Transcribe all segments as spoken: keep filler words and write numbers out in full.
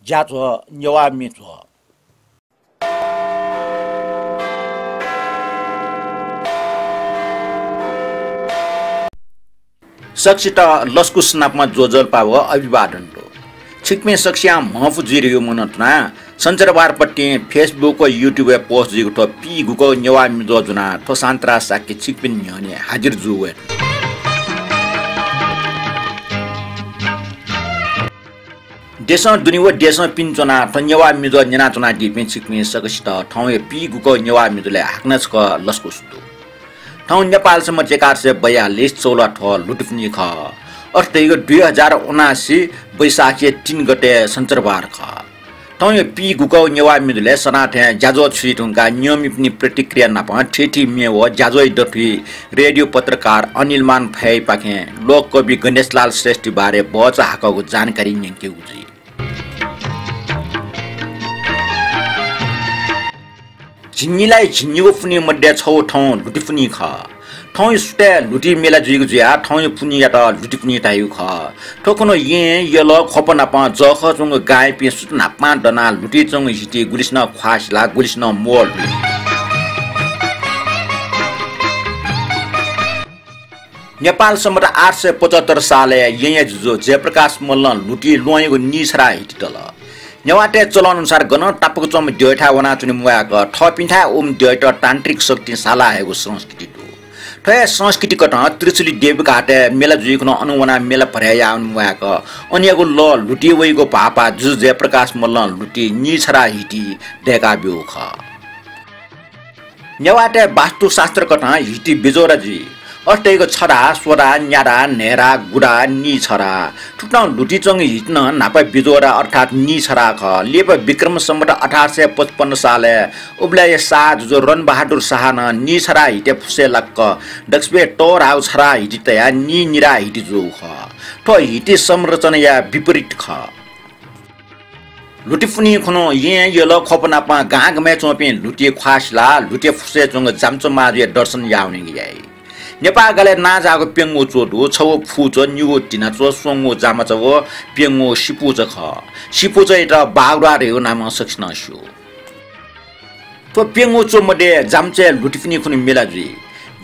ज्याझ्वः नेवाः म्ये ज्वः। सकसित लसकुस नापं ज्वजलपा व अभिवादन दु। छिकपिं सकसियां म्हपु जुइ धइगु मनं तुनाः सञ्चरबारपट्टि Facebook व YouTube-य् post जुइगु थ्व पीगुकः नेवाः म्ये ज्वः ज्वनाः थ्व सान्तरा शाक्य छिकपिनि न्ह्यःने हाजिर जू वये। देशं दुने व देशं पिने च्वनाः थ्व नेवाः म्ये ज्वः न्यनाच्वनादीपिं छिकपिं सकसित थौंया पीगुकः नेवाः म्ये ज्वलय् हाकनं छकः लसकुस दु। थौं नेपाल सम्बत एघार सय बयालिस चौलाथ्व लुटिपुन्हि खः। अथे धइगु दुई हजार उनासी वैशाखया तीन गते सञ्चरबार खः। थौंया पीगुकः नेवाः म्ये ज्वलय् सदां थें ज्याझ्वः छुइ धुंकाः नियमितपिनि प्रतिक्रिया नाप थीथी म्ये व ज्याझ्वःया दथुइ रेडियो पत्रकार अनिलमान फयापाखें लोककवि गणेशलाल श्रेष्ठया बारे भचा हाकःगु जानकारी न्यंकेगु जुइ। झिंनिलाइ झिंनिगू पुन्हि मध्ये छगू थौं लुटिपुन्हि खः। थौंया सुथय् लुटिइ मेला जुइगु जुयाः थौंया पुन्हियात लुटिपुन्हि धाइगु खः। थ्व खुन्हु येँ, यल, ख्वप नाप जःखः च्वंगु गांयापिं सुथ न्हापां दनाः लुटिइ च्वंगु हिति गुलिसिनं ख्वाः सिलाः गुलिसिनं म्वःल्हुइ। नेपाल सम्बत आठ सय पचहत्तर सालय् येँया जुजु जयप्रकाश मल्लं लुटिइ ल्वहंयागु नीछ्वरा हिति दल। नेवाःतय् चलन अनुसार गनं तापाक च्वंम्ह द्यःथाय् वनाच्वने म्वायेक थःपिन्थाय् वःम्ह द्यःयात तान्त्रिक शक्तिं साला हयेगु संस्कृति दु। थ्व हे संस्कृति कथं त्रिशुली देवीघाटय् मेला जुइखुन्हु अन वनाः मेला भरय् याः वने म्वायेक अनयागु लः लुटिइ वइगु भाःपाः जुजु जयप्रकाश मल्लं लुटिइ नीछ्वरा हिति दय्काब्यूगु खः। नेवाःतय् वास्तुशास्त्र कथं हिति बिजोरा जुइ। अथे धइगु छरा, स्वरा, न्यारा, न्हय्रा, गुरा, नीछरा। थुकथं लुटिइ च्वंगु हिति नं न्हापा बिजोरा अर्थात् नीछरा खः। लिपा विक्रम सम्बत अठार सय पचपन्न सालय् उबलय्‌या शाह जुजु रणबहादुर शाहं नीछरा हिति फुसय् लाक्क दक्वसिबय् तःधंगु छरा हिति तयाः नीनिरा हिति जूगु खः। थ्व हिति संरचनाया विपरीत खः। लुटिपुन्हि खुन्हु येँ, यल, ख्वप नाप गांगमय् च्वंपिं लुटिइ ख्वाः सिलाः लुटिइ फुसय् च्वंगु जामचा माजुया दर्शन याः वनेगु याइ। नेपाः गालय् नांजाःगु प्यंगू च्वः दु। छगू फुच्वः, निगू धिनाच्वः, स्वंगू जामाचा व प्यंगू सिपुचा खः। सिपुचायात बागुरा धइगु नामं सकसिनं स्यू। थ्व प्यंगू च्वः मध्ये जामचाय् लुटिपुन्हि खुन्हु मेला जुइ।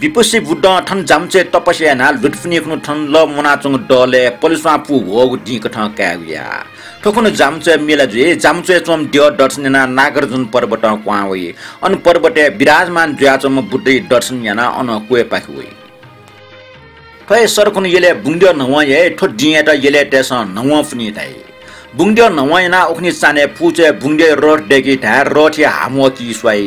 विपस्सी बुद्धं थन जामचाय् तपस्या यानाः लुटिपुन्हि खुन्हु थन लः म्वनाच्वंगु दलय् पलेस्वां पू ह्वःगु दिं कथं कायेगु याः। थ्व खुन्हु जामचाय् मेला जुइ। जामचाय् च्वंम्ह द्यः दर्शन यानाः नागार्जुन पर्वतं क्वहां वइ। अन पर्वतय् विराजमान जुयाच्वंम्ह बुद्धया दर्शन यानाः अनं क्वय्पाखे वइ। थ्व हे सर खुन्हु यलय् बुंगद्यः न्हवं याइ। थ्व दिंयात यलय्‌तय्‌सं न्हवंपुन्हि धाइ। बुंगद्यः न्हवं यानाः उखुन्हु चान्हय् फुच्वय् बुंगद्यःया रथ दय्‌की धाय् रथया हाम्वः कि स्वाइ।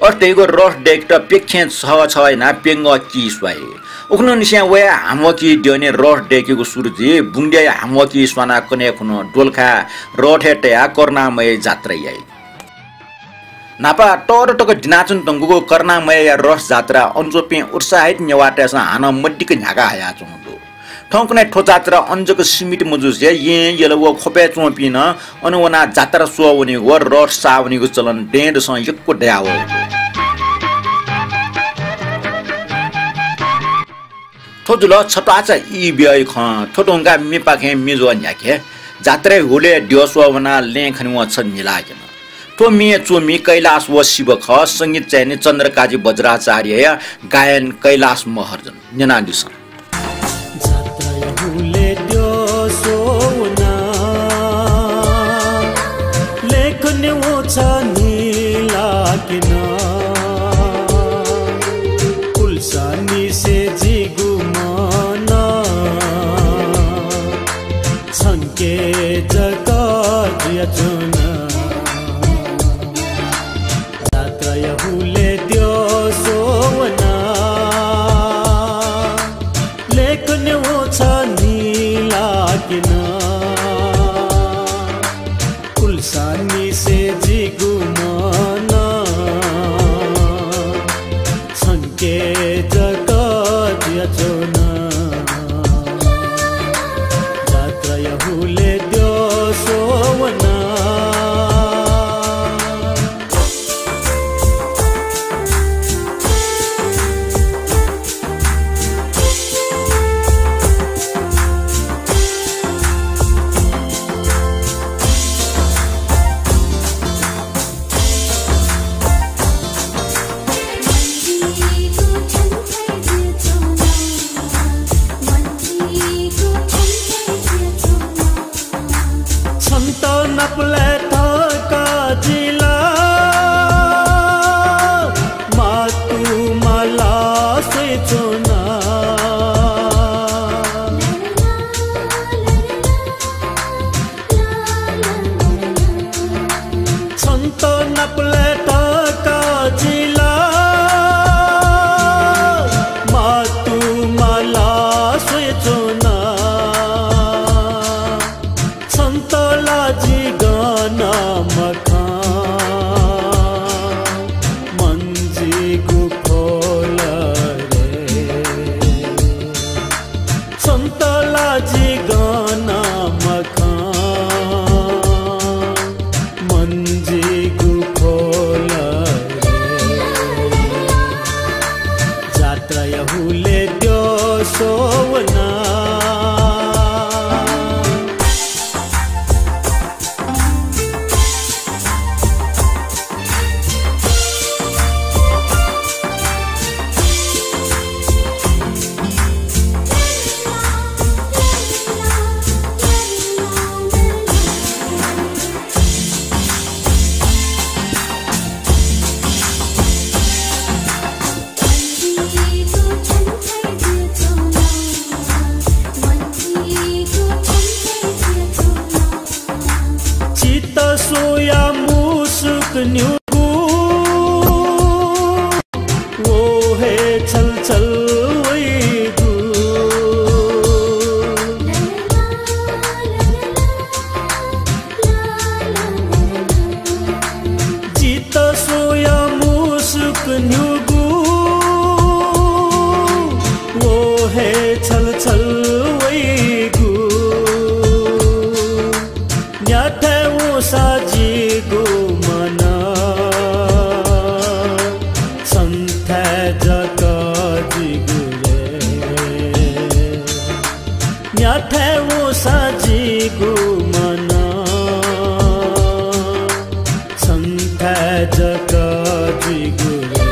अथे धइगु रथ दय्‌केत प्यखें छगः छगः यानाः प्यंगः कि स्वाइ। उखुन्हुनिसें वयाः हाम्वः कि द्यःने रथ दय्‌केगु सुरु जुइ। बुंगद्यःया हाम्वः कि स्वानाः कन्हय् खुन्हु दोलखाय् रथय् तयाः करुणामय जात्रा याइ। न्हापा तःदँ तक दिनाच्वने धुंकूगु करुणामयया रथ जात्रा अन च्वंपिं उत्साहित नेवाःतय्‌सं हानं मदिक्क न्ह्याका हयाच्वंगु दु। थौंकन्हय् थ्व जात्रा अन जक सीमित मजुसे येँ, यल व ख्वपय् च्वंपिं नं अन वनाः जात्रा स्वः वनेगु व रथ साः वनेगु चलन दँय्‌दसं यक्व दयावःगु दु। थ्व जुल छत्वाःचा ई ब्यःया खँ। थ्व धुंकाः मेपाखें म्ये ज्वः न्ह्याखे। जात्राया हुलय् द्यः स्वः वनाः लँय् खनेवं छ न्हिलाक्यन। थ्व म्येया च्वमि कैलाश व शिव खः। संगीत चाइनि चन्द्रकाजी वज्राचार्यया गायन कैलाश महर्जन। न्यनादिसँ। जात्राया हुलय् द्यः स्वः वनाः लँय् खनेवं छ न्हिलाक्यन। उल्सानिसें जिगु मन छंके जक जुयाच्वन। जात्राया हुलय् द्यः स्वः वनाः लँय् खनेवं छ न्हिलाक्यन। उल्सानिसें जिगु मन छंके जक जुयाच्वन। जात्राया हुलय् द्यः स्वः वनाः आपुलय् तका जिला मातु माला स्वय् च्वना। छन्त ला जि गन मखं, मन जिगु ख्वल रे। छन्त ला जि गन मखं, मन जिगु ख्वल रे। जात्राया हुलय् द्यः स्वना। चित्त स्वया मुसुक न्ह्यू गु, व हे छल छल वइगु। चित्त स्वया मुसुक न्ह्यू गु, व हे छल छल वइगु। न्याथाय् वंसा जिगु मन छन्थाय् जक जिगु रे। न्याथाय् वंसा जिगु मन छन्थाय् जक जिगु रे।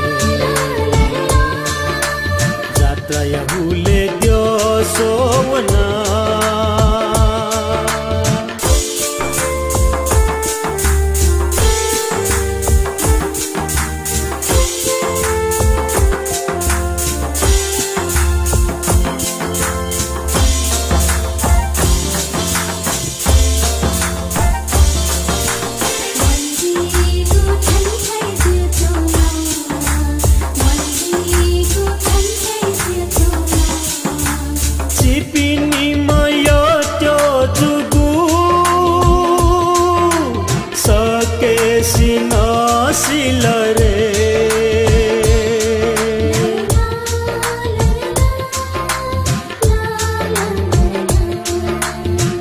जात्राया हुलय् द्यः स्वना। छिपिं निम्हया त्वःतूगु सकसिनं सिल रे।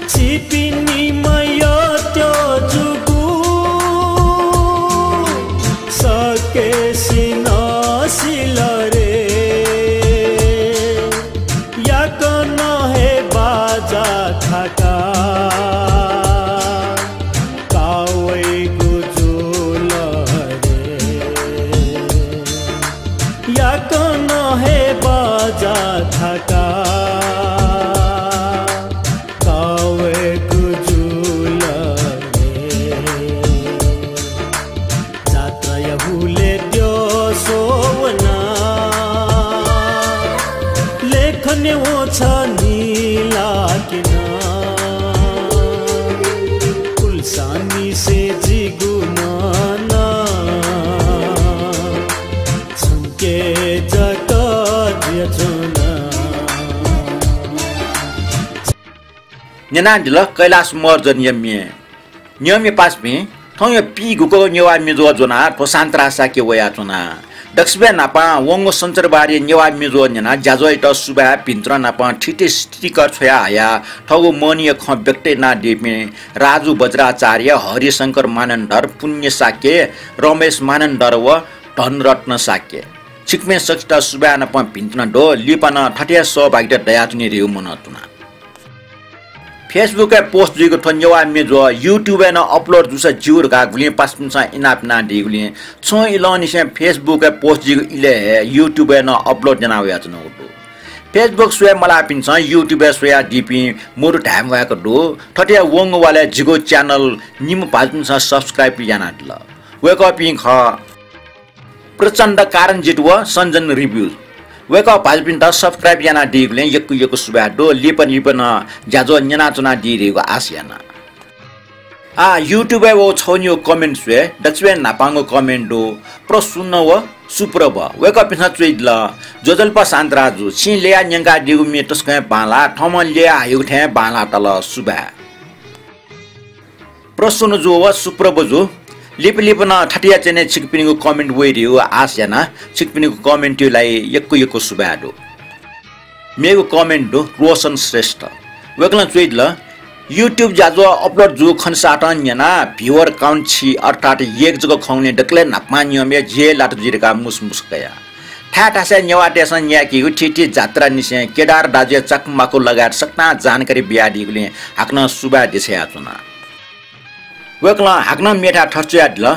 छिपिं निम्हया त्वःतूगु सकसिनं सिल रे। याकनं हे बाजा थाका का वइगु जुल रे। याकनं हे बाजा थाका का वइगु जुल रे। जात्राया हुलय् द्यः स्वना। लेखने वंछनी ला कि ना। उल्सानिसें जिगु मन छंके जक जुयाच्वना। न्यनादिल कैलाश महर्जनया म्ये। नियमया पासापिं, थौंया पीगुक नेवाः म्ये ज्वः ज्वनाः थ्व शान्तराज शाक्य वयाच्वना। दक्वसिबय् न्हापां वंगु सञ्चरबारया नेवाः म्ये ज्वः न्यनाः ज्याझ्वःयात सुभाय् भिन्तुना नापं थीथी sticker छ्वया हयाः थःगु मनया खँ व्यक्त यानादीपिं राजु बज्राचार्य, हरिशंकर मानन्धर, पुण्य शाक्य, रमेश मानन्धर व धनरत्न शाक्य। छिकपिं सकसित सुभाय् नापं भिन्तुना दु। लिपा नं थथे हे सहभागिता दयाच्वने धइगु मनंतुना। Facebook-य् post जुइगु थ्व नेवाः म्ये ज्वः YouTube-य् नं upload जूसा ज्यू धकाः गुलिं पासापिन्सं इनाप यानादीगुलिं छुं इलंनिसें Facebook-य् post जुइगु इलय् हे YouTube-य् नं upload याना वयाच्वनागु दु। Facebook स्वये मलाःपिन्सं YouTube-य् स्वयादीपिं मदु धाये म्वायेक दु। थथे वंगु वालय् जिगु channel निम्ह भाजुपिन्सं subscribe यानादिल। वय्कःपिं खः प्रचण्ड कारणजित व सञ्जन रिभ्यू। वय्कः भाजुपिन्त subscribe यानादीगुलिं यक्व यक्व सुभाय् दु। लिपा लिपा नं ज्याझ्वः न्यनाच्वनादी धइगु आशा याना। आः YouTube-य् वःगु छगू निगू comment स्वये, दकसिबय् न्हापांगु comment दु प्रसून व सुप्रभ। वय्कःपिन्सं च्वयादिल, ज्वजलपा शान्तराजु, छिं ल्ययाः न्यंकादीगु म्ये तसकं हे बांलाः, थःम्हं ल्ययाः हयागु थें बांलाः तल, सुभाय्। प्रसून जु व सुप्रभ जु, लिपा लिपा नं थथे यानाः च्वने, छिकपिनिगु comment वइ धइगु आश याना, छिकपिनिगु comment-या लागि यक्व यक्व सुभाय् दु। मेगु comment दु रोशन श्रेष्ठ। वय्कलं च्वयादिल, YouTube ज्याझ्वः upload जूगु खनेसातं न्यनाः viewer count छि अर्थात् एक जक खंगुलिं दकलय् न्हापां न्यंम्ह जि हे लात जुइ धकाः मुसमुस कया। थाय् थासय् नेवाःतय्सं न्यायेकीगु थीथी जात्रांनिसें केदार दाजुया चाकु माकु लगायत सकतां जानकारी बियादीगुलिं हाकनं सुभाय् देछायाच्वना। वय्कलं हाकनं मेथाय् थथे च्वयादिल,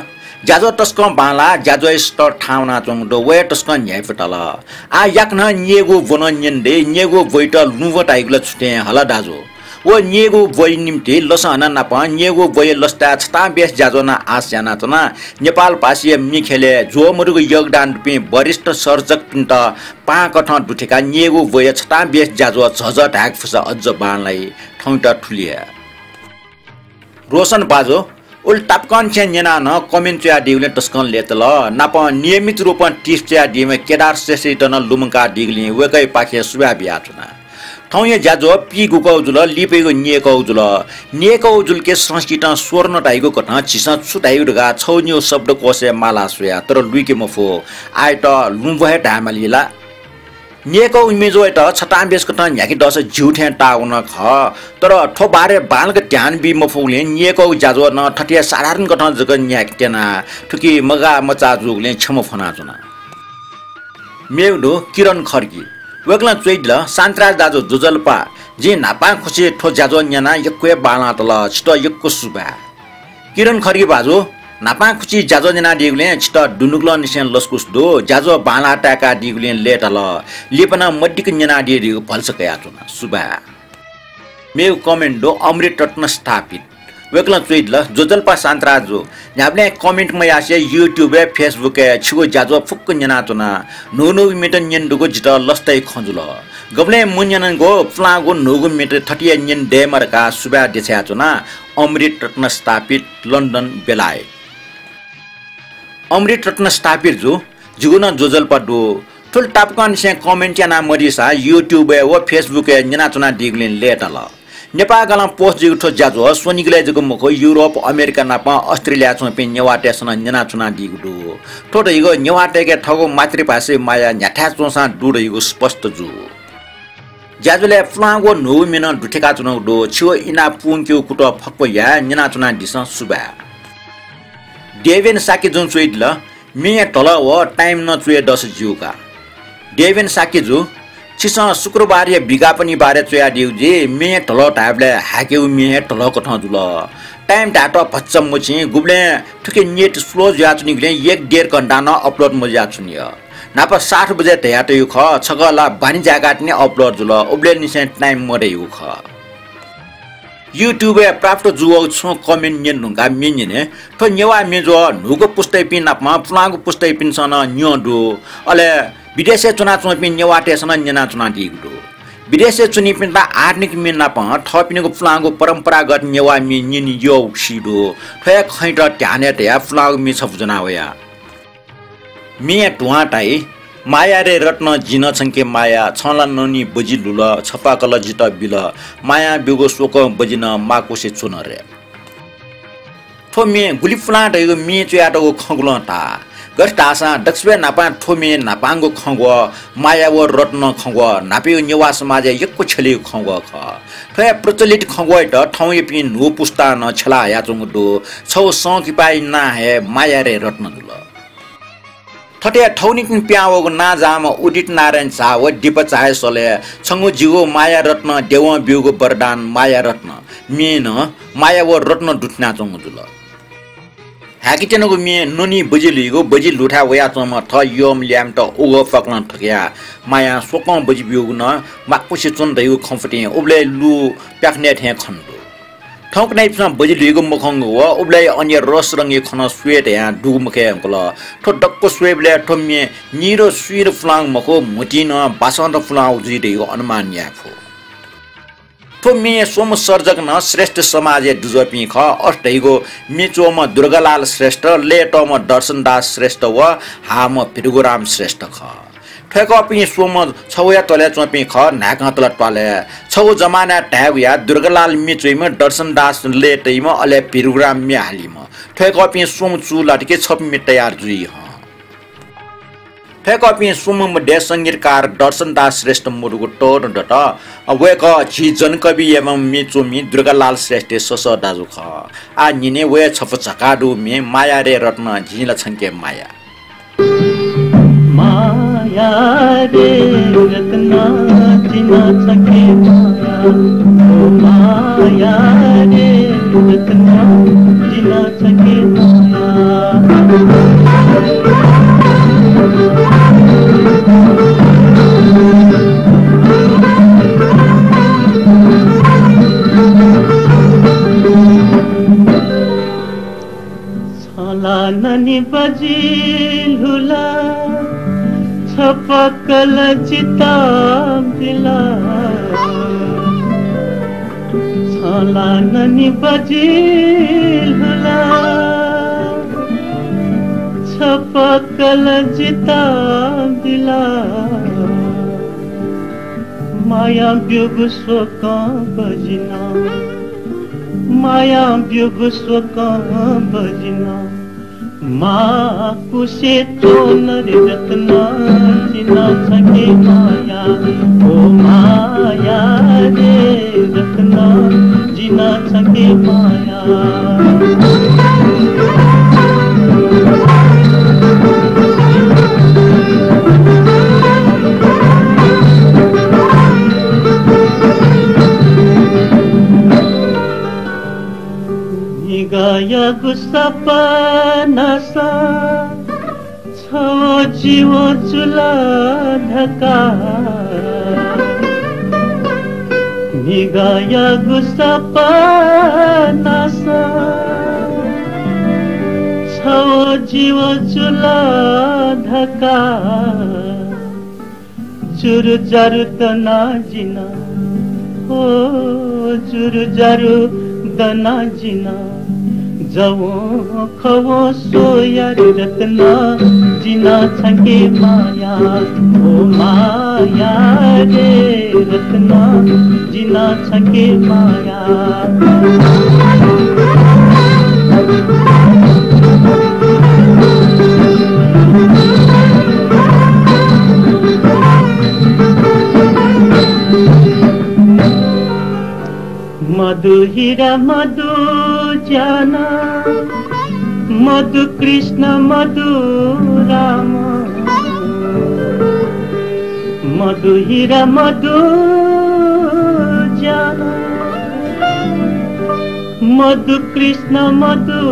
ज्याझ्वः तसकं बांलाः, ज्याझ्वःया स्तर थाहां वनाच्वंगु दु, व हे तसकं न्ह्याइपुताल। आः याकनं निगू ब्व नं न्यने दइ, निगू ब्वयात लुँब्व धाइगु ला छु थें हला दाजु। व निगू ब्वया निंतिं लसं हनाः नापं निगू ब्वया लसताय् छतां बेस ज्याझ्वः नं आश यानाच्वना। नेपाल भाषाया म्ये ख्यलय् ज्वःमदुगु योगदान दुपिं वरिष्ठ सर्जकपिन्त पाहां कथं दुथ्यंकाः निगू ब्वया छतां बेस ज्याझ्वः झःझः धायेगु फुसा अझ बांलाइ, थौंयात थुलि हे। रोशन भाजु, उलि तापाकंनिसें न्यनाः नं comment च्वयादीगुलिं तसकं लय्ताल। नापं नियमित रूपं tips च्वयादीम्ह केदार श्रेष्ठयात नं लुमंकादीगुलिं वय्कःयापाखें सुभाय् बियाच्वना। थौंया ज्याझ्वः पीगुकःगु जुल, लिपायागु नीगुकःगु जुल। नीगुकःगु जुल कि संस्कृतं स्वर्ण धाइगु कथं झीसं छु धाइगु धकाः छगू निगू शब्दकोशय् माला स्वया, तर लुइके मफु। आःयात लुँब्व हे धायेमाली ला। नीगुकःगु म्ये ज्याझ्वःयात छतां बेस कथं न्ह्याके दःसा ज्यू थें ताः वन खः, तर थ्व बारे बांलाक ध्यान बी मफुगुलिं नीगुकःगु ज्याझ्वः नं थथे साधारण कथं जक न्ह्याके त्यना। थुकी मगाः मचाः जूगुलिं क्षमा फ्वनाच्वना। मेगु दु किरण खड्गी। वय्कलं च्वयादिल, शान्तराज दाजु ज्वजलपा, जिं न्हापांखुच्छि थ्व ज्याझ्वः न्यनाः यक्व हे बांलाः तल, छितः यक्व सुभाय्। किरण खड्गी भाजु, न्हापांखुच्छि ज्याझ्वः न्यनादीगुलिं छितः दुनुगलंनिसें लसकुस दु। ज्याझ्वः बांलाः ताय्कादीगुलिं लय्ताल। लिपा नं मदिक्क न्यनादी धइगु भलसा कयाच्वना। सुभाय्। मेगु comment दु अमृत रत्न स्थापित। वय्कलं च्वयादिल, ज्वजलपा शान्तराज जु, न्ह्याबलें comment मयासें YouTube-य्, Facebook-य् छिगु ज्याझ्वः फुक्क न्यनाच्वना। न्हून्हूगु म्येत न्यने दुगु जितः लसताया खँ जुल। गबलें मन्यनागु पुलांगु न्हूगु म्येत थथे हे न्यने दयेमा धकाः सुभाय् देछायाच्वना। अमृत रत्न स्थापित, लन्डन, बेलायत। अमृत रत्न स्थापित जु, जिगु नं ज्वजलपा दु। थुलि तापाकंनिसें comment याना मदीसा YouTube-य् व Facebook-य् न्यनाच्वनादीगुलिं लय्ताल। नेपाःगलं post जूगु थ्व ज्याझ्वः स्वनिगलय् जक मखु, युरोप, अमेरिका नापं अस्ट्रेलियाय् च्वंपिं नेवाःतय्सं नं न्यनाच्वनादीगु दु। थ्व धइगु नेवाःतय्के थःगु मातृभाषाया माया न्ह्याथाय् च्वंसां दु धइगु स्पष्ट जू। ज्याझ्वलय् पुलांगु व न्हूगु म्ये नं दुथ्यंकाच्वनागु दु। छिगु इनाप पूवंकेगु कुतः फक्व याये, न्यनाच्वनादिसँ, सुभाय्। देवेन शाक्य जुं च्वयादिल, म्ये ढल व time नं च्वये दःसा ज्यू का। देवेन शाक्य जु, छिसं शुक्रबारया विज्ञापनया बारे च्वयादीगु जुइ, म्ये ढल धायेबलय् हाय्केगु म्ये हे ढल कथं जुल। Time धायेत भचा मछिं, गुबलें थुकी net slow जुयाच्वनीगुलिं एक डेढ घण्टां नं upload मजुयाच्वनी। न्हापा सात बजे धयातयागु खः, छकः ला बानी जाय्कातिनि upload जुल, उबलय्निसें time मदयागु खः। YouTube-य् प्राप्त जूवःगु छुं comment न्यने धुंकाः म्ये न्यने। थ्व नेवाः म्ये ज्वः न्हूगु पुस्तायापिं नापं पुलांगु पुस्तायापिन्सं नं न्यं दु। अले विदेशय् च्वनाच्वंपिं नेवाःतय्सं नं न्यनाच्वनादीगु दु। विदेशय् च्वनीपिन्त आधुनिक म्ये नापं थःपिनिगु पुलांगु परम्परागत नेवाः म्ये न्यने यःगु खँ दु। थ्व हे खँयात ध्यान याये धयाः पुलांगु म्ये छपु ज्वना वया। म्येया धुवां धाइ, माया रे रत्न, जिं नं छंके माया, छं ला ननी बजि लुल, छपाकल जितः बिल, मायां ब्यूगु स्वकं बजि नं माकुसे च्वन रे। थ्व म्ये गुलि पुलां धइगु म्ये च्वयातःगु खँग्वलं ताः। गथे धाःसां दक्वसिबय् न्हापां थ्व म्ये न्हापांगु खँग्वः, माया व रत्न खँग्वः न्हापायागु नेवाः समाजय् यक्व छ्यलीगु खँग्वः खः। थ्व हे प्रचलित खँग्वःयात थौंयापिं न्हू पुस्तां नं छ्यला हयाच्वंगु दु। छगू संकिपाया नां हे माया रे रत्न जुल। थथे थौंनिसें पिहां वःगु नांजाःम्ह उदित नारायण झा व दीपा झाया सलय् छंगु जिगु माया रत्न, देवं ब्यूगु वरदान माया रत्न म्यें नं माया व रत्न दुथ्यानाच्वंगु जुल। हाय्केत्यनागु म्ये ननी बजि लुइगु, बजि लुथाय् वयाच्वंम्ह थः यःम्ह ल्याय्म्हयात उगः पाकलं थकयाः मायां स्वकं बजि ब्यूगु नं माकुसे च्वन धइगु खंफुतिं उबलय् लू प्याखनय् थें खने दु। थौंकन्हय्‌पिन्सं बजि लुइगु मखंगु व उबलय् अन्य रस रंगया खँ नं स्वये धयां दुगु मखय् धुंकल। थ्व दक्व स्वयेबलय् थ्व म्ये निदँ सुइदँ पुलांगु मखु, म्हुतिं नं बासंत पुलांगु जुइ धइगु अनुमान याये फु। थ्व म्ये स्वम्ह सर्जक नं श्रेष्ठ समाजय् दुजःपिं खः। अथे धइगु म्ये च्वःम्ह दुर्गालाल श्रेष्ठ, लय्‌तःम्ह दर्शनदास श्रेष्ठ व हाःम्ह भृगुराम श्रेष्ठ खः। थ्वय्‌कःपिं स्वम्ह छगूया त्वालय् च्वंपिं खः, न्हाय्‌कं तल त्वालय्। छगू जमानाय् धायेगुया दुर्गालाल म्ये च्वइम्ह, दर्शनदास लय्‌तइम्ह, अले भृगुराम म्ये हालीम्ह। थ्वय्‌कःपिं स्वम्ह चूलात कि छपु म्ये तयार जुइ हं। थ्वय्‌कःपिं स्वम्ह मध्ये संगीतकार दर्शनदास श्रेष्ठ मदुगु तःधं दत। वय्‌कः झी जनकवि एवं म्ये च्वमि दुर्गालाल श्रेष्ठया ससः दाजु खः। आः न्यने वया छपु झकाः दुगु म्ये माया रे रत्न जिं ला छंके माया। माया रे रत्न जिं ला छंके माया, ओ माया रे रत्न जिं ला छंके माया। छला ननि बजिलु ला, छपकल जिता बिला। छला ननि बजिलु ला, छपकल जिता बिला। माया ब्यूगु स्वकं बजिना, माया ब्यूगु स्वकं बजिना। माकुसे च्वन रे रत्न जिं ला छंके माया, ओ माया रे रत्न जिं ला छंके माया। म्हिगःयागु सपनास छव जिव जुल धकाः। म्हिगःयागु सपनास छव जिव जुल धकाः। जुरुजारु दना जिं ला, ओ जुरुजारु दना जिं ला, जवं खवं स्वया रे रत्न जिं ला छंके माया, ओ माया रे रत्न जिं ला छंके माया। मधु हीरा मधु ज्ञान, मधु कृष्ण मधु राम। मधु हीरा मधु ज्ञान, मधु कृष्ण मधु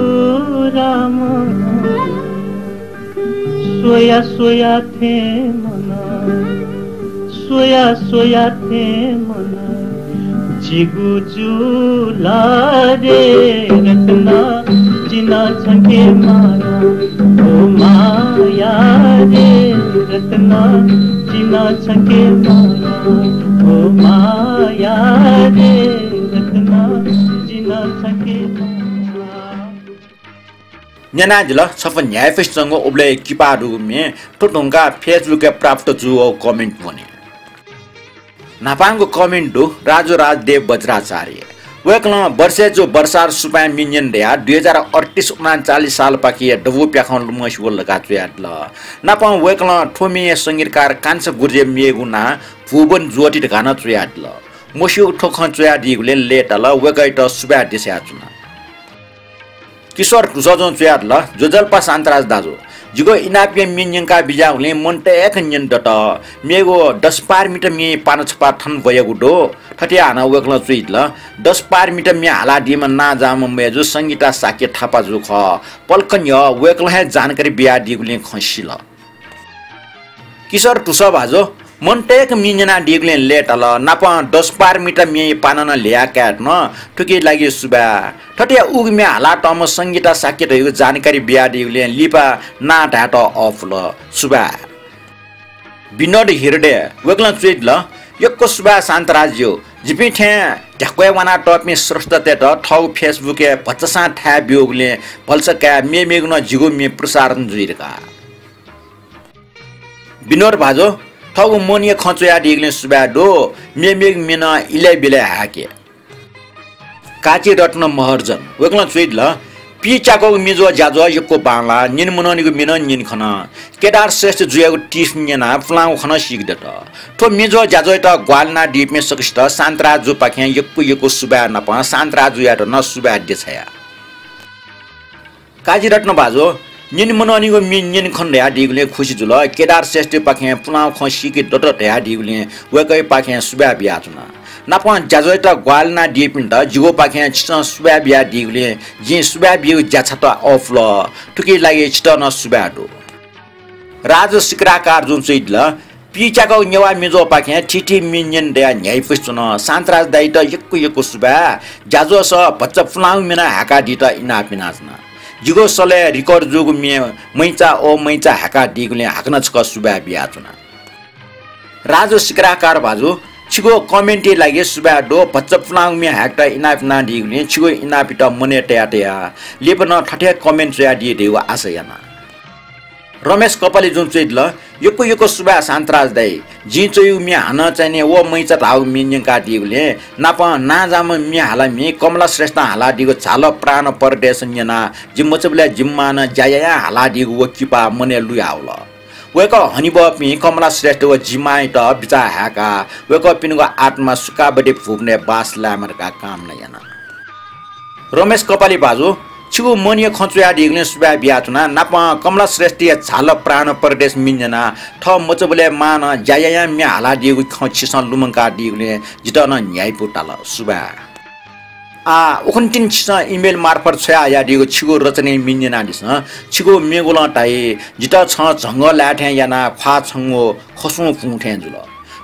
राम। स्वया स्वया थें मन, स्वया स्वया थें मन, जिगु जुल रे रत्न जिं ला छंके माया, ओ माया रे रत्न जिं ला छंके माया, ओ माया रे रत्न जिं ला छंके माया। न्यनादिल छपु न्ह्याइपुसे च्वंगु उबलय् किपा दुगु म्ये। थ्व धुंकाः Facebook-य् प्राप्त जूगु comment वने। न्हापांगु comment दु राजु राजदेव वज्राचार्य। वय्‌कलं वर्षय् जू वर्षार सुपाँय् म्ये न्यन धयाः दुई हजार अड्तीस उनान्चालिस सालपाखे दबू प्याखं लुमंसे वल धकाः च्वयादिल। नापं वय्‌कलं थ्व म्येया संगीतकार कान्छा गुरुजय् मेगु नां भुवन ज्योति धकाः नं च्वयादिल। मस्यूगु थ्व खँ च्वयादीगुलिं लय्‌ताल, वय्‌कःयात सुभाय् देछायाच्वना। किशोर धुसःजुं च्वयादिल, ज्वजलपा शान्तराज दाजु, जिगु इनापया म्ये न्यंका बिज्याःगुलिं मन तय्‌क न्यने दत। मेगु दस पारमिता म्येया पाना छपा थन ब्वयागु दु। थथे यानाः वय्‌कलं च्वयादिल, दस पारमिता म्ये हालादीम्ह नांजाःम्ह मय्‌जु संगीता शाक्य थापा जु खः। पलख न्ह्यः वय्‌कलं हे जानकारी बियादीगुलिं खँ सिल। किशोर धुसः भाजु, मन तय्‌क म्ये न्यनादीगुलिं लय्‌ताल। नापं दस पारमिता म्येया पाना नं ल्ह्यया काये धुन। थुकिया लागि सुभाय्। थथे उगु म्ये हालातःम्ह संगीता शाक्य धइगु जानकारी बियादीगुलिं लिपा नां धायेत अःपुल। सुभाय्। विनोद हृदय, वय्‌कलं च्वयादिल, यक्व सुभाय् शान्तराज ज्यू। जिपिं थें ध्याक्वय् वानातःपिं स्रष्टातय्त थःगु Facebook-य् भचा सां थाय् ब्यूगुलिं भलसा काये मेमेगु नं जिगु म्ये प्रसारण जुइ धकाः। विनोद भाजु, थःगु मनया खँ च्वयादीगुलिं सुभाय् दु। मेमेगु म्ये नं इलय् बिलय् हाय्के। काजीरत्न महर्जन, वय्कलं च्वयादिल, पीच्याकःगु म्येज्वः ज्याझ्वः यक्व बांलाः, न्यने मनंनिगु म्ये नं न्यने खन। केदार श्रेष्ठ जुयागु tips न्यनाः पुलांगु खँ नं सीके दत। थ्व म्येज्वः ज्याझ्वःयात ग्वाहालि यानादीपिं सकसित शान्तराज जुपाखें यक्व यक्व सुभाय् नाप शान्तराज जुयात नं सुभाय् देछाया। काजीरत्न भाजु, न्यने मनंनिगु म्ये न्यने खन धयादीगुलिं खुसी जुल। केदार श्रेष्ठपाखें पुलांगु खँ सीके दत धयादीगुलिं वय्कःयापाखें सुभाय् बियाच्वना। नापं ज्याझ्वःयात ग्वाहालि यानादीपिन्त जिगुपाखें छिसं सुभाय् बियादीगुलिं जिं सुभाय् बीगु ज्याछात अःपुल। थुकिया लागि छितः नं सुभाय् दु। राजु सिक्राकार जुं च्वयादिल, पीच्याकःगु नेवाः म्येज्वःपाखें थीथी म्ये न्यने दयाः न्ह्याइपुसे च्वन। शान्तराज दाइत यक्व यक्व सुभाय्। ज्याझ्वःस भचा पुलांगु म्ये नं हाय्कादीत इनाप यानाच्वना। जिगु सलय् record जूगु म्ये मैचा ओ मैचा हाय्कादीगुलिं हाकनं छकः सुभाय् बियाच्वना। राजु सिक्राकार भाजु, छिगु comment-या लागि सुभाय् दु। भचा पुलांगु म्ये हाय्केत इनाप यानादीगुलिं छिगु इनापयात मनय् तया तया लिपा नं थथे comment च्वयादी धइगु आशा याना। रमेश कपाली जुं च्वयादिल, यक्व यक्व सुभाय् शान्तराज दाइ। जिं च्वयागु म्ये हानं चाहिँ नि ओ मैचा धाःगु म्ये न्यंकादीगुलिं नापं नांजाःम्ह म्ये हालामि कमला श्रेष्ठं हालादीगु झाल प्राण परदेश न्यनाः जि मचाबलय् जिमि मांनं ज्या यायां हालादीगु व किपा मनय् लुयावल। वय्कः हनेबहःपिं कमला श्रेष्ठ व जिमांयात बिचाः हाय्काः वय्कःपिनिगु आत्मा सुखावती भुवनय् बास लायेमा धकाः कामना याना। रमेश कपाली भाजु, छिगु मनया खँ च्वयादीगुलिं सुभाय् बियाच्वना। नापं कमला श्रेष्ठया झाल प्राण परदेश म्ये न्यनाः थः मचाबलय् मांनं ज्या यायां म्ये हालादीगु खँ छिसं लुमंकादीगुलिं जितः नं न्ह्याइपु ताल। सुभाय्। आः, उखुन्हु तिनि छिसं email मार्फत छ्वयाहयादीगु छिगु रचनाया म्ये न्यनादिसँ। छिगु म्येगुलं धाइ, जितः छं झंगः लाये थें यानाः ख्वाः छंगु खसुं कुं थें जुल।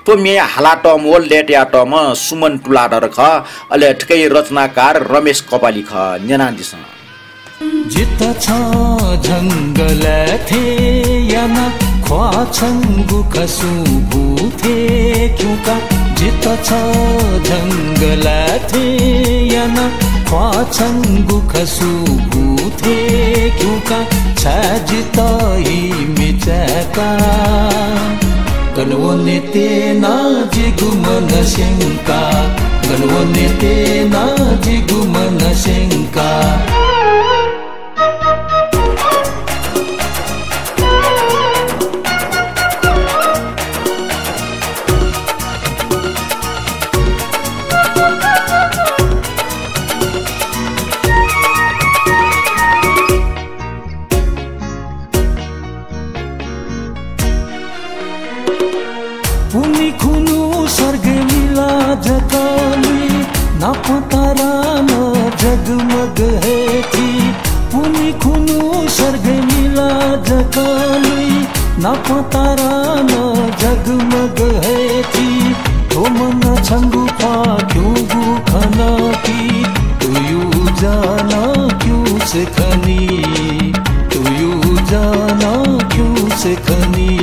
थ्व म्ये हालातःम्ह व लय्तायातःम्ह सुमन तुलाधर खः, अले थुकिया रचनाकार रमेश कपाली खः। न्यनादिसँ। जितः छं झंगः लाये थें यानाः ख्वाः छंगु खसुं कुं थें क्यंका। जितः छं झंगः लाये थें यानाः ख्वाः छंगु खसुं कुं थें क्यंका। छाय् जितः हि म्ये चाय्का। गन वने त्यना जिगु मन स्यंका, गन वने त्यना जिगु मन स्यंका। पुन्हि खुन्हु सर्गय् मिलाः जक लुइ, नापं तारानं जगमग हे थी। पुन्हि खुन्हु सर्गय् मिलाः जक लुइ, नापं तारानं जगमग हे थी। थ्व मनं छंगु ख्वाः क्यंगु खन कि, तुयु जानं क्यंसे खनी, तुयु जानं क्यंसे खनी।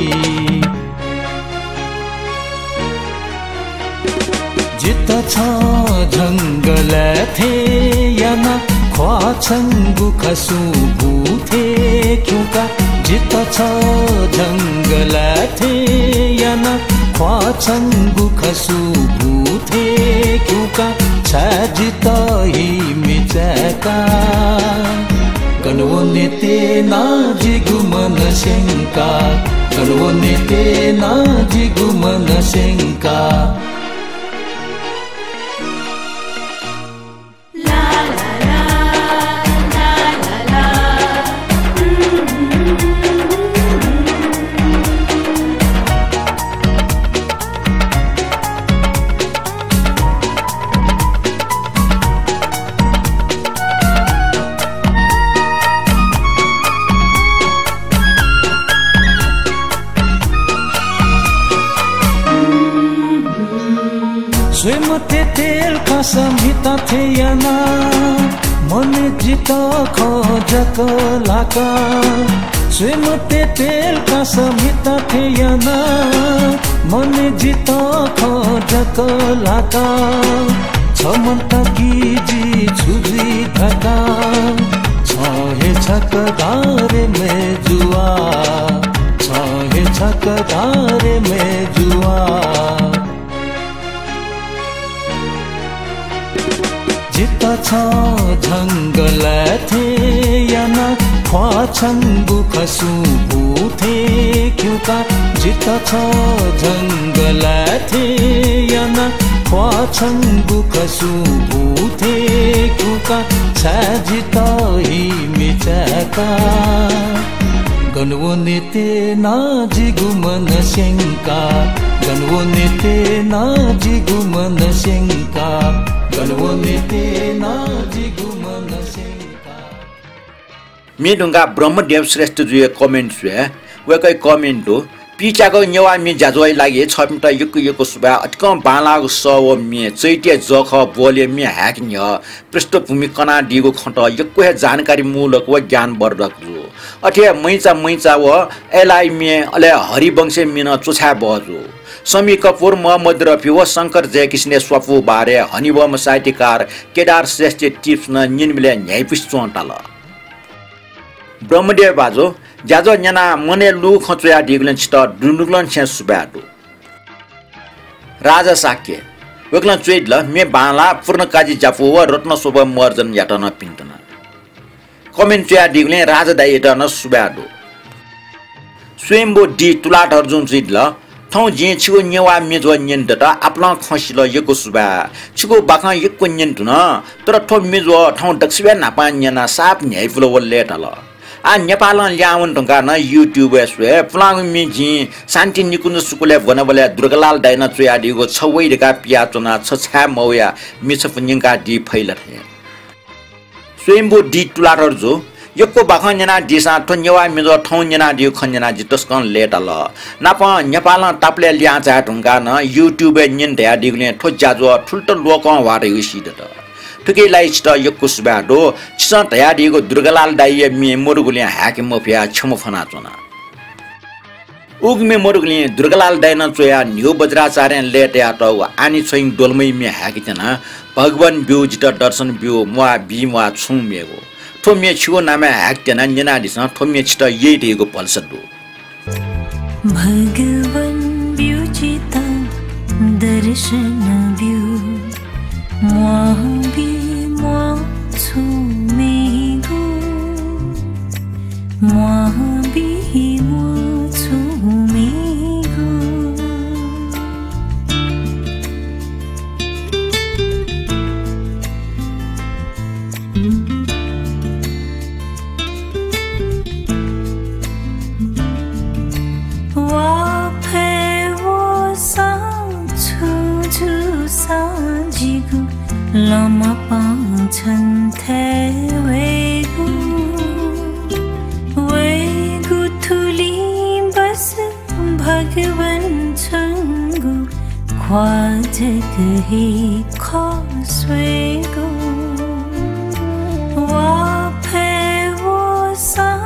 जितः छं झंगः लाये थें यानाः ख्वाः छंगु खसुं कुं थें क्यंका। जितः छं झंगः लाये थें यानाः ख्वाः छंगु खसुं कुं थें क्यंका। छाय् जितः हि म्ये चाय्का। गन वने त्यना जिगु मन स्यंका, गन वने त्यना जिगु मन स्यंका। स्वये मते तेल कासा म्हिता थें यानाः, मनय् जितः खँ जक ल्हाका। स्वये मते तेल कासा म्हिता थें यानाः, मनय् जितः खँ जक ल्हाका। छ छम्ह तकि जि छु जुइ धकाः, छं हे छकः धा रे मय्जुवा, छं हे छकः धा रे मय्जुवा। जितः छं झंगलय् थें यानाः ख्वाः छंगु खसुं भूत थें क्यंका। जितः छं झंगलय् थें यानाः ख्वाः छंगु खसुं भूत थें क्यंका। छाय् जितः हि मिचाय्का। गन वने त्यना जिगु मन स्यंका, गन वने त्यना जिगु मन स्यंका, गन वने त्यना जिगु मन स्यंका। म्ये धुंकाः ब्रह्मदेव श्रेष्ठजुया comment स्वये। वय्कःया comment दु, पिच्याक नेवाः म्ये ज्याझ्वःया लागि छःपिन्त यक्व यक्व सुभाय्। अतिकं बांलाःगु सः व म्ये चैतया जःखः ब्वहलया म्ये हाय्के न्ह्यः पृष्ठभूमि कनादीगु खँत यक्व हे जानकारीमूलक व ज्ञानवर्धक जू। अथे हे मैचा मैचा व एलाइ म्ये, अले हरिवंशया म्ये नं च्वछाये बहःजू। समी कपुर, महम्मद रफी व शंकर जयकिशनया स्वापू बारे हनेबहःम्ह साहित्यकार केदार श्रेष्ठया tips नं न्यनेबलय् न्ह्याइपुसे च्वंताल। ब्रह्मदेव भाजु, ज्याझ्वः न्यनाः मनय् लूगु खँ च्वयादीगुलिं छितः दुनुगलं छेँ सुभाय् दु। राजा शाक्य, वय्कलं च्वयादिल, म्ये बांलाः, पूर्णकाजी ज्यापू व रत्नशोभा महर्जनयात नं भिंतुना। Comment च्वयादीगुलिं राजा दाइयात नं सुभाय् दु। स्वयम्भू डी तुलाधरजुं च्वयादिल, थौं जिं छिगु नेवाः म्ये ज्वः न्यने दत, आपालं खँ सिल, यक्व सुभाय्। छिगु बाखं यक्व न्यने धुन, तर थ्व म्ये ज्वः थौं दक्वसिबय् न्हापां न्यनाः साप न्ह्याइपुल व लय्ताल। आः नेपालं लिहां वने धुंकाः नं YouTube-य् स्वये। पुलांगु म्ये जिं शान्ति निकुञ्ज स्कूलय् ब्वनाबलय् दुर्गालाल दाइनं च्वयादीगु छ वइ धकाः पियाच्वना, छ छाय् मवया, म्ये छपु न्यंकादी फइ ला थें। स्वयम्भू डी तुलाधरजु, यक्व बाखं न्यनादीसां थ्व नेवाः म्ये ज्वः थौं न्यनादीगु खँ न्यनाः जि तसकं लय्ताल। नापं नेपालं तापालय् लिहां झाये धुंकाः नं YouTube-य् न्यने धयादीगुलिं थ्व ज्याझ्वः थुलि तक लोकं ह्वाः धइगु सीदत। थुकिया लागि छितः यक्व सुभाय् दु। छिसं धयादीगु दुर्गालाल दाइया म्ये मदुगुलिं हाय्के मफया, क्षमा फ्वनाच्वना। उगु म्ये मदुगुलिं दुर्गालाल दाइनं च्वयाः न्हिगू बज्राचार्यं लय्तायातःगु आनि छ्वइगु द्वलमय् म्ये हाय्के त्यना। भगवान ब्यु जितः दर्शन ब्यु, म्वाः बी म्वाः छुं मेगु। थ्व म्ये छिगु नामय् हाय्के त्यना, न्यनादिसँ, थ्व म्ये छितः यइ धइगु भलसा दु। भगवान ब्यु जितः दर्शन ब्यु, म्वाः बी म्वाः छुं मेगु, म्वाः बी म्वाः छुं मेगु। वा फय् वःसां छु जूसां जिगु लँमपां छन्थाय् वयेगु। वयेगु थुलि बस भगवान छंगु ख्वाः जक हे खः स्वयेगु। वा फय् वःसां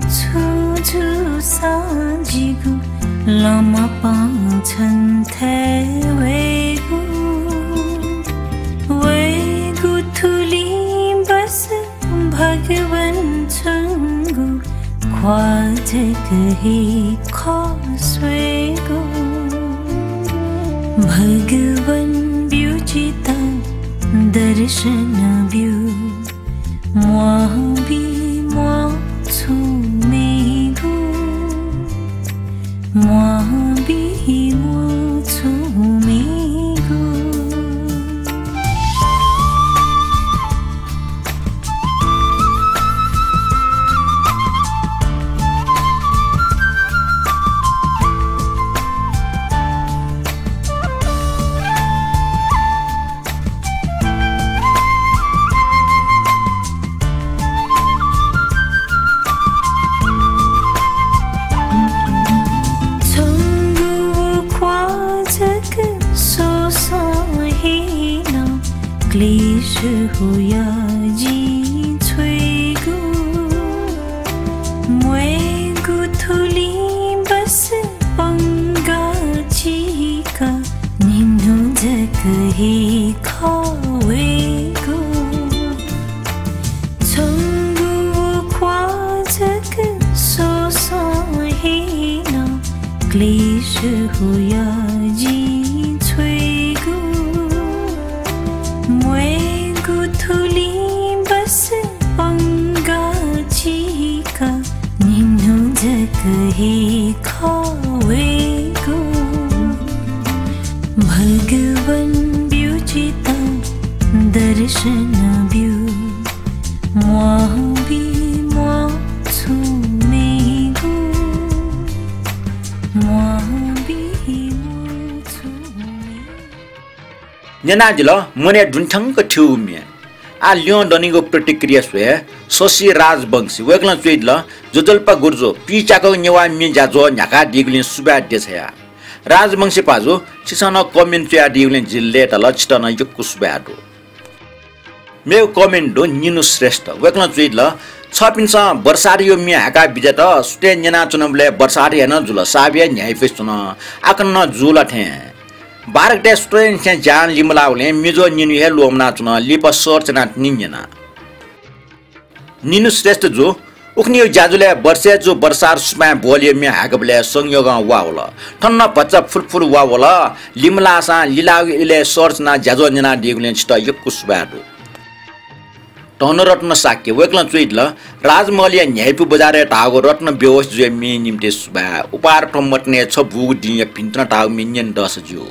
छु जूसां जिगु लँमपां छन्थाय् वयेगु। वयेगु थुलि बस भगवान छंगु ख्वाः जक हे खः स्वयेगु। भगवान ब्यु जितः दर्शन ब्यु, म्वाः बी म्वाः छुं मेगु, म्वाः बी म्वाः छुं मेगु। छंगु ख्वाः जक सःसं हे नं क्लेश हुयाः जिं छ्वयेगु। म्वायेगु थुलि बस पंगाः चीका निन्हु जक हे खः हुया जिं छ्वयेगु, म्वायेगु थुलिं बस पंगा चिका, निन्हु जक हे खः वयेगु। भगवान ब्यु जितः दर्शन ब्यु, म्वाःबी म्वाःछु मेगु, म्वाःबी म्वाःछु मेगु। न्यनादिल मनय् दुने थ्यंक थ्यूगु म्ये। आः ल्यं दनिगु प्रतिक्रिया स्वये शशि राजवंशी। वय्कलं च्वयादिल, ज्वजलपा गुरुजु, पिचाकं नेवाः म्ये ज्याझ्वः न्ह्याकादीगुलिं सुभाय् देछाया। राजवंशी पाजु, छिसं नं comment च्वयादीगुलिं जि लय्ताल, छितः नं यक्व सुभाय् दु। मेगु comment दु निनु श्रेष्ठ। वय्कलं च्वयादिल, छपिन्सं बर्सात यो म्ये हाय्का बिज्यात, सुथय् न्यनाच्वनाबलय् बर्सात हे नं जुल, साब हे न्ह्याइपुसे च्वन। आकन नं जू ला थें। बारकतय् सुथय् निसें ज्यां लिमलाःबलय् मिजो निनु हे ल्वःमनाच्वन, लिपा search यानाः तिनि न्यना। निनु श्रेष्ठ जु, उखुन्हु ज्याझ्वलय् वर्षय् जु बर्सात सुपाँय् ब्वहलया म्ये हाय्कबलय् संयोगं वा वल। थन नं भचा फुलफुल वा वल। लिमलाःसां लिलाःगु इलय् search यानाः ज्याझ्वः न्यनादीगुलिं छितः यक्व सुभाय् दु। धनरत्न शाक्य, वय्कलं च्वयादिल, राजमहलया न्ह्याइपु बजारय् धाःगु रत्न बेहोस जुया म्ये निम्तिं सुभाय्। उपहार थ्व मतिनाया छ बूगु दिंया भिन्तुना धाःगु म्ये न्यने दःसा ज्यू।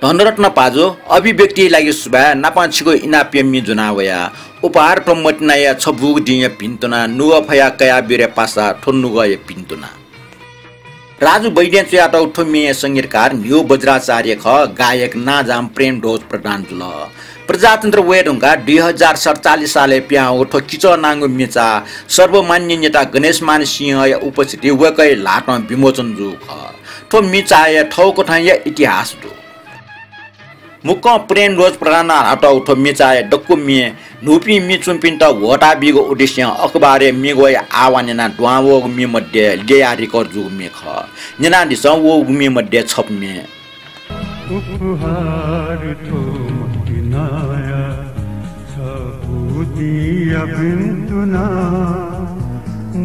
धनरत्न पाजु, अभिव्यक्तिया लागि सुभाय्, नापं छिगु इनापया म्ये ज्वना वया। उपहार थ्व मतिनाया छ बूगु दिंया भिन्तुना, नुगः फयाः कयाब्यु रे पासा, थ्व नुगःया भिन्तुना। राजु वैद्यं च्वयातःगु थ्व म्येया संगीतकार न्ह्यू वज्राचार्य खः, गायक नांजाःम्ह प्रेमध्वज प्रधान जुल। प्रजातन्त्र वये धुंकाः दुई हजार सतचालिस सालय् पिहां वःगु थ्व किचः नांगु म्येचाः सर्वमान्य नेता गणेशमान सिंहया उपस्थितिइ वय्कःया ल्हातं विमोचन जूगु खः। थ्व म्येचाःया थःकथंया इतिहास दु। मुक्कं प्रेमध्वज प्रधानं हालातःगु थ्व म्येचाःया दक्व म्ये न्हूपिं म्ये च्वंपिन्त ह्वःताबीगु उद्देश्यं अखबारय् म्ये ग्वःया आह्वान यानाः दुहां वःगु म्ये मध्ये ल्ययाः record जूगु म्ये खः। न्यनादिसँ वःगु म्ये मध्ये छपु म्ये। उपहार थ्व मतिनाया छपु दिंया भिन्तुना,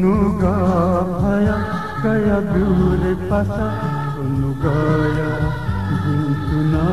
नुगः फयाः कयाब्यु रे पासा, नुगःया भिन्तुना।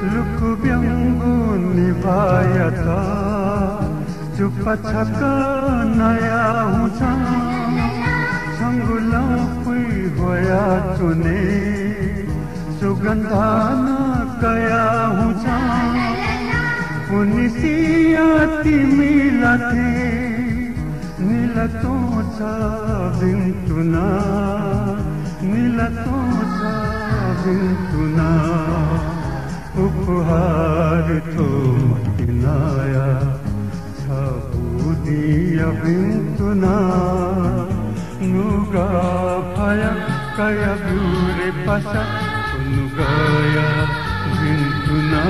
लुकुब्यंगु निभाःयात चुप्पा छकः नया हुँ छं, छंगु लँपुइ ह्वया च्वने सुगन्ध नं कया हुँ छं। पुनिसिया तिमिला थें निला च्वंसा भिन्तुना, निला च्वंसा भिन्तुना। उपहार थ्व मतिनाया छपु दिंया भिन्तुना। नुगः फयाः कयाब्यु रे पासा, नुगःया भिन्तुना।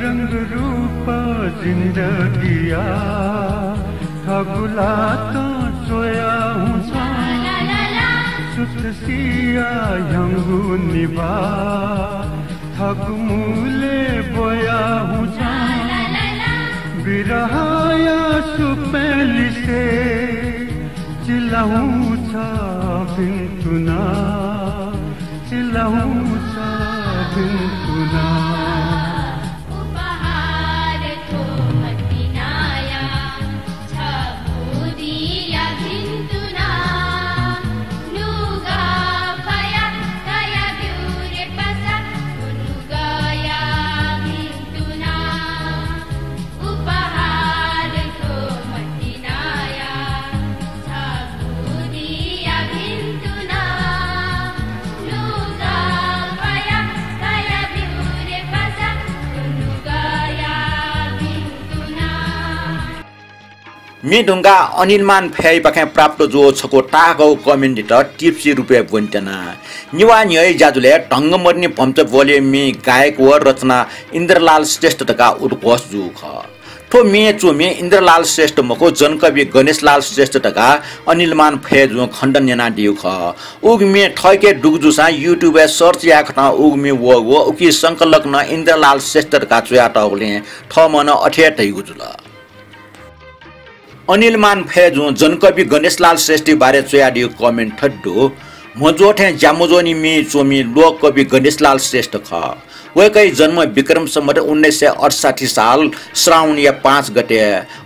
रंग रूप जिन्दगिया थःगु ल्हातं च्वया हुँ छं। सुथसिया ह्याउँगु निभाः थःगु मुलय् ब्वया हुँ छं। बिरहया सुपाँय् लिसे चिला हुँ छं भिन्तुना, चिला हुँ छं भिन्तुना। म्ये धुंकाः अनिलमान फय्‌पाखें प्राप्त जूगु छकू ताःहाकःगु comment-यात tipsy रूपय् ब्वनेत्यना। नेवाः न्ह्यःया ज्याझ्वलय् ढंग मदुनि भम्चा ब्वलया म्ये गायक व रचना इन्द्रलाल श्रेष्ठ धकाः उद्घोष जूगु खः। थ्व म्ये च्वमि इन्द्रलाल श्रेष्ठ मखु, जनकवि गणेशलाल श्रेष्ठ धकाः अनिलमान फय्‌जुं खण्डन यानादीगु खः। उगु म्ये थःके दुगु जूसां YouTube-य् search यायेकथं उगु म्ये वःगु व उकी संकलक नं इन्द्रलाल श्रेष्ठ धकाः च्वयातःगुलिं थःम्हं नं अथे हे धइगु जुल। अनिलमान फय्‌जुं जनकवि गणेशलाल श्रेष्ठया बारे च्वयादीगु comment थथे दु। म्हज्वः थें ज्या मज्वःनि म्ये च्वमि लोककवि गणेशलाल श्रेष्ठ खः। वय्‌कःया जन्म विक्रम सम्वत उन्नाइस सय अठसट्ठी साल श्रावणया पाँच गते,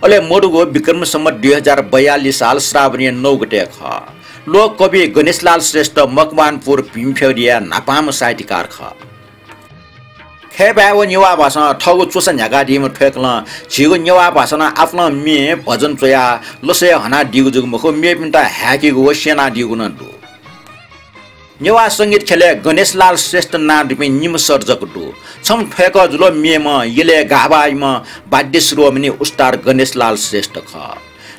अले मदुगु विक्रम सम्वत दुई हजार बयालिस साल श्रावणया नौ गते खः। लोककवि गणेशलाल श्रेष्ठ मकवानपुर भीमफेगुलिया न्हापांम्ह साहित्यकार खः। खय्‌भाय् व नेवाः भाषां थःगु च्वसा न्ह्याकादीम्ह थ्वय्‌कलं झीगु नेवाः भाषां नं आपालं म्ये भजन च्वयाः लसय् हनादीगु जक मखु, मेपिन्त हाय्‌केगु व स्यनादीगु नं दु। नेवाः संगीत ख्यलय् गणेशलाल श्रेष्ठ नां दुपिं निम्ह सर्जक दु। छम्ह थ्वय्‌कः जुल, मेम्ह यलय् गाभाइम्ह वाद्य शिरोमणि उस्ताद गणेशलाल श्रेष्ठ खः।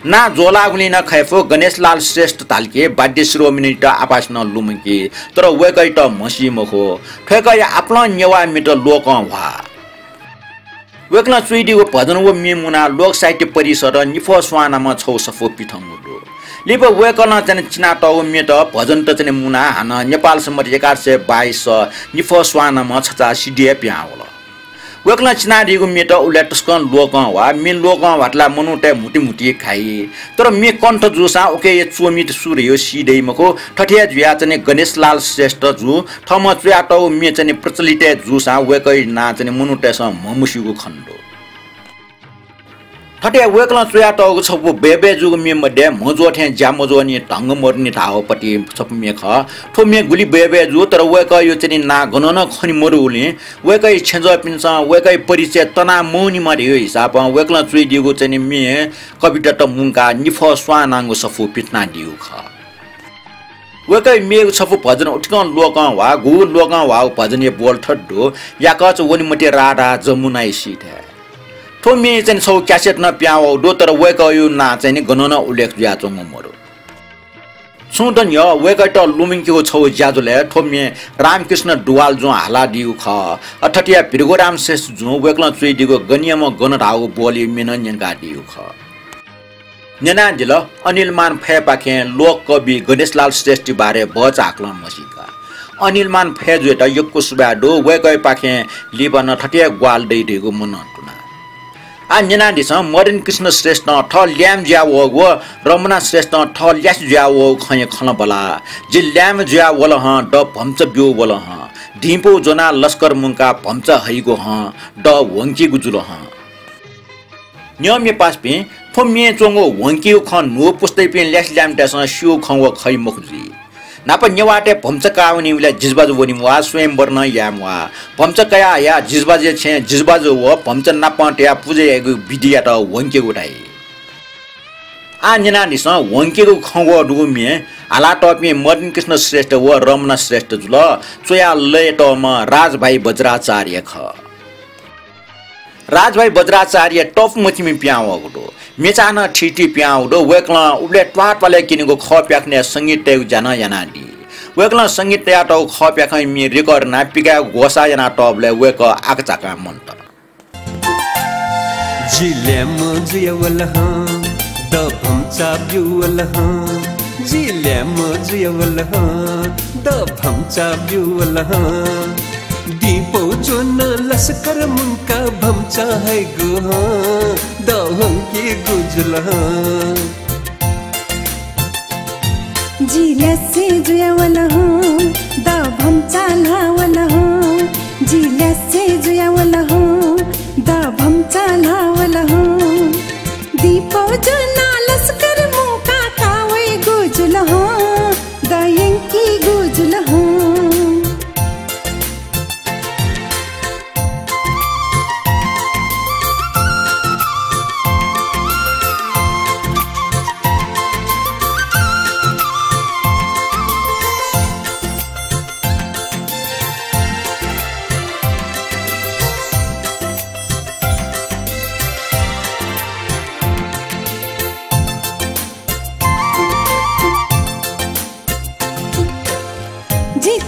नां ज्वःलाःगुलिं नं खय्‌फु, गणेशलाल श्रेष्ठ धाल कि वाद्य शिरोमणियात आपासिनं लुमंकी, तर वय्‌कःयात म्हसी मखु। थ्वय्‌कःया आपालं नेवाः म्येत लोकं ह्वाः। वय्‌कलं च्वइदीगु भजन व म्ये मुनाः लोक साहित्य परिषदं निफ्वः स्वांनाम्ह छगू सफू पिथंगु दु। लिपा वय्‌कलं चाहिँ चिनातःगु म्येत भजनत चाहिँ मुनाः हानं नेपाल सम्बत एघार सय बाइस निफ्वः स्वांनाम्ह छचाः CD हे पिहां वल। वय्‌कलं चिनादीगु म्येत उबलय् तसकं लोकं ह्वाः। म्ये लोकं ह्वाःतला मनूतय् म्हुतुइ म्हुतुइ खाइ। तर म्ये कण्ठ जूसां उकिया च्वमित सु धयागु सी दइ मखु। थथे हे जुयाः चाहिँ गणेशलाल श्रेष्ठ जु थःम्हं च्वयातःगु म्ये चाहिँ प्रचलित हे जूसां वय्‌कःया नां चाहिँ मनूतय्‌सं म्हमसीगु खने दु। थथे वय्‌कलं च्वयातःगु छपु बय्‌बय् जूगु म्ये मध्ये म्हज्वः थें ज्या मज्वःनि ढंग मदुनि धाःगु पति छपु म्ये खः। थ्व म्ये गुलि बय्‌बय् जू, तर वय्‌कःया चाहिँ नां गनं नं खने मदुगुलिं वय्‌कःया छेँजःपिन्सं वय्‌कःया परिचय तनामवनेमा धयागु हिसाबं वय्‌कलं च्वइदीगु चाहिँ म्ये कवितात मुंकाः निफ्वः स्वांनांगु सफू पिथनादीगु खः। वय्‌कःया मेगु छपु भजन उतिकं लोकं ह्वाः, गुगु लोकं ह्वाःगु भजनया बोल थथे दु, याकःचा वने मते राधा जमुनाया सिथय्। थ्व म्ये चाहिँ छगू cassette नं पिहां वःगु दु, तर वय्‌कःया नां चाहिँ गनं नं उल्लेख जुयाच्वंगु मदु। छुं दँ न्ह्यः वय्‌कःयात लुमंकेगु छगू ज्याझ्वलय् थ्व म्ये रामकृष्ण दुवालजुं हालादीगु खः। अ, थथे याः भृगुराम श्रेष्ठजुं वय्‌कलं च्वइदीगु गन याम्ह गन धाःगु बोलया म्ये नं न्यंकादीगु खः। न्यनादिल, अनिलमान फय्‌पाखें लोककवि गणेशलाल श्रेष्ठया बारे भचा हाकलं म्हसीका। अनिलमान फय्‌जुयात यक्व सुभाय् दु, वय्‌कःयापाखें लिपा नं थथे हे ग्वाहालि दइ धइगु मनं तुना। आः न्यनादिसँ, मदन कृष्ण श्रेष्ठं थः ल्याय्म्ह जुयावःगु व रमना श्रेष्ठं थः ल्यासे जुयावःगु खँया खँल्हाबल्हा। जि ल्याय्म्ह जुयावल हं, द भम्चा ब्यू वल हं। दिंपौ ज्वनाः लस्कर मुंकाः भम्चा हइगु हं, द ह्वंकीगु जुल हं। न्यंम्ये पासापिं, थ्व म्येय् च्वंगु ह्वंकीगु खँ न्हू पुस्तायापिं ल्यासे ल्याय्म्हतय्सं स्यू खँ व खइ मखु जुइ। न्हापा नेवाःतय् भम्चा काः वनीबलय् जिजबाजु वनेम्वाः, स्वयंवर नं यायेम्वाः। भम्चा कयाः हयाः जिजबाजुया छेँय् जिजबाजु व भम्चा नापं तयाः पुजा याइगु विधियात ह्वंकीगु धाइ। आः न्यनादिसँ, ह्वंकीगु खँग्वः दुगु म्ये हालातःपिं मदन कृष्ण श्रेष्ठ व रमना श्रेष्ठ जुल, च्वयाः लय्‌तःम्ह राजभाइ वज्राचार्य खः। राजभाइ वज्राचार्य तःपु मतिमि पिहां वःगु दु। म्येचाः नं थीथी पिहां वःगु दु। वय्‌कलं उबलय् त्वाःत्वालय् क्यनीगु खः प्याखनय् संगीत तयेगु ज्या नं यानादी। वय्‌कलं संगीत तयातःगु खः प्याखं म्ये record यानाः पिकायेगु ग्वसाः यानातःबलय् वय्‌कः आकाझाकां मन्त। जि ल्याय्म्ह जुयावल हं, द भम्चा ब्यूवल हं। जि ल्याय्म्ह जुयावल हं, द भम्चा ब्यूवल हं। दिंपौ ज्वनाः लस्कर मुंकाः भम्चा हइगु हं, द ह्वंकीगु जुल हं। जि ल्यासे जुयावल हं, द भम्चा ल्हावल हं। जि ल्यासे जुयावल हं, द भम्चा ल्हावल हं। दिंपौ ज्वनाः लस्कर मुंकाः का वइगु जुल हं, द यंकीगु जुल हं।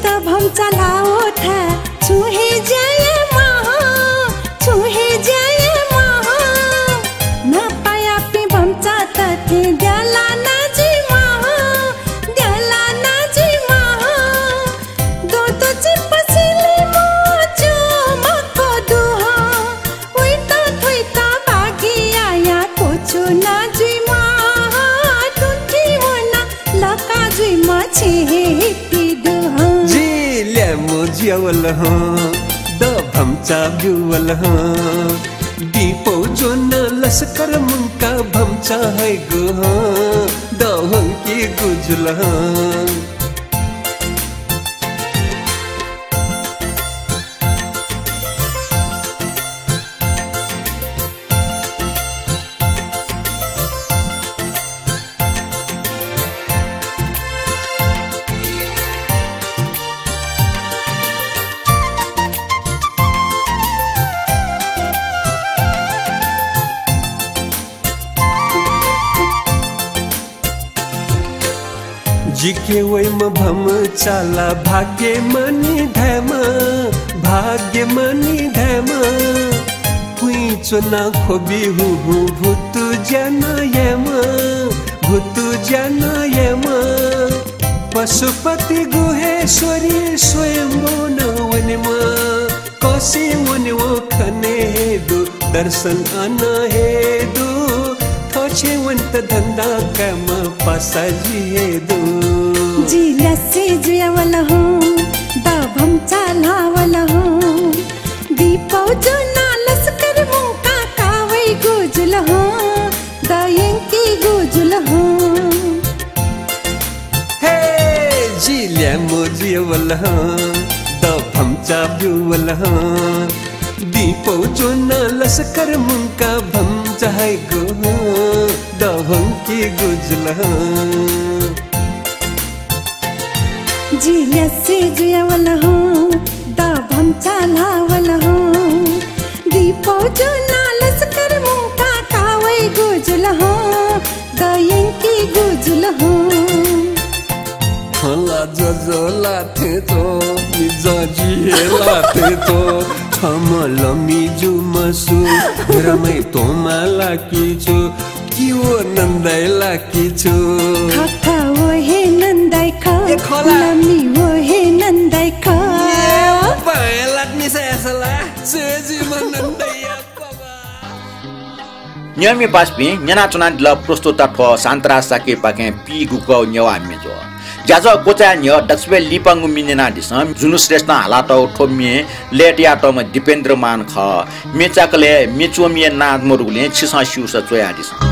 त भम्चा ल्हाःगु थाय् छुं हे ज्या याये माः, छुं हे ज्या याये माः। न्हापायापिं भम्चात थें द्यला ना जुइ माः, द्यला ना जुइ माः। द्वंद्वः चिपा सिलिमं च्वंम्ह खः दुहं, वइत थ्वइत भागि यायां क्वछुना जुइमाः, थुंकि वनाः लका जुइमाः छेँ हे हिति दुहं। जि ल्याय्म्ह जुयावल हं, द भम्चा ब्यूवल हं। दिं पौ ज्वनाः लसकर मुंकाः भम्चा हइगु हं, द हंकीगु जुल हं। जिके वइम्ह भम्चा ला भाग्यमानी धायेमाः, भाग्यमानी धायेमाः। पुँइ च्वनाः ख्वबि हुहुं भुतु ज्या नं यायेमाः, भुतु ज्या नं यायेमाः। पशुपतिगु हे स्वरि स्वयम्भू नं वनेमाः। कःसिं वनेवं खने हे दु, दर्शन अन हे दु। थःछेँ वनेत धन्दा कायेमाः पासा जि हे दु। जि ल्यासे जुयावल हं, द भम्चा ल्हाःवल हं। दिं पौ ज्वनाः लसकर मुंकाः का वइगु जुल हं, द यंकीगु जुल हं। हे, जि ल्याय्म्ह जुयावल हं, द भम्चा ब्यूवल हं। दिं पौ ज्वनाः लसकर मुंकाः भम्चा हइगु हं, द हंकीगु जुल हं। जि ल्यासे जुयावल हं, द भम्चा ल्हाःवल हं। दिं पौ ज्वनाः लसकर मुंकाः का वइगु जुल हं, द यंकीगु जुल हं। खँ ला ज्वजलपा थें च्वं, मिजं जि हे ला थें च्वं। छम्ह लमि जु मसु, ग्रामय् त्वंमाः ला कि छु? कि व नन्दाय् ला कि छु? खः खः, व हे नन्दाय् खः। ए, खः ला? लमि व हे नन्दाय् खः। ए, बांय् लात मिसा यासा ला। छ्वये जुइम्ह नन्दाया बाबा। न्यंम्ह पासापिं, न्यनाच्वनादिल प्रस्तुत थ्व शान्तराज शाक्यपाखें पीगुकः नेवाः म्ये ज्वः। ज्याझ्वः क्वचाय् न्ह्यः दक्वसिबय् लिपांगु म्ये न्यनादिसँ। जुनु श्रेष्ठं हालातःगु थ्व म्ये लय् तयातःम्ह दिपेन्द्र मान खः। म्ये चाकलय् म्ये च्वमिया नां मदुगुलिं छिसं स्यूसा च्वयादिसँ।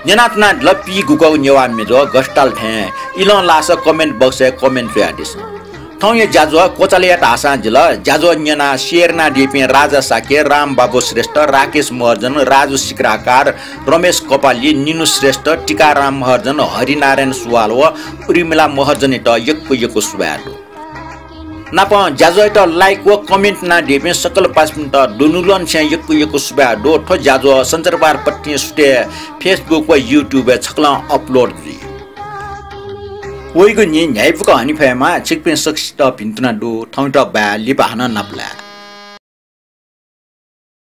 न्यनाच्वनादिल पीगु गुगु नेवाः म्ये ज्वः गस्ताल थें। इलं लाःसा comment box-य् comment च्वयादिसँ। थौंया ज्याझ्वः क्वचालय् यात धाःसां जिल। ज्याझ्वः न्यनाः share यानादीपिं राजा शाक्य, रामबाबु श्रेष्ठ, राकेश महर्जन, राजु सिक्राकार, रमेश कपाली, निनु श्रेष्ठ, टीकाराम महर्जन, हरिनारायण सुवाल व उर्मिला महर्जनयात यक्व यक्व सुभाय् दु। नापं ज्याझ्वःयात like व comment यानादीपिं सकल पासापिन्त दुनुगलंनिसें यक्व यक्व सुभाय् दु। थ्व ज्याझ्वः सञ्चारबहार पत्रिका सुथय् Facebook व YouTube-य् छकलं upload जुइ। वइगु न्हि न्ह्याइपुक हने फयेमा। छिकपिं सकसित भिन्तुना दु। थौंयात बाय्, लिपा हानं नापलाये।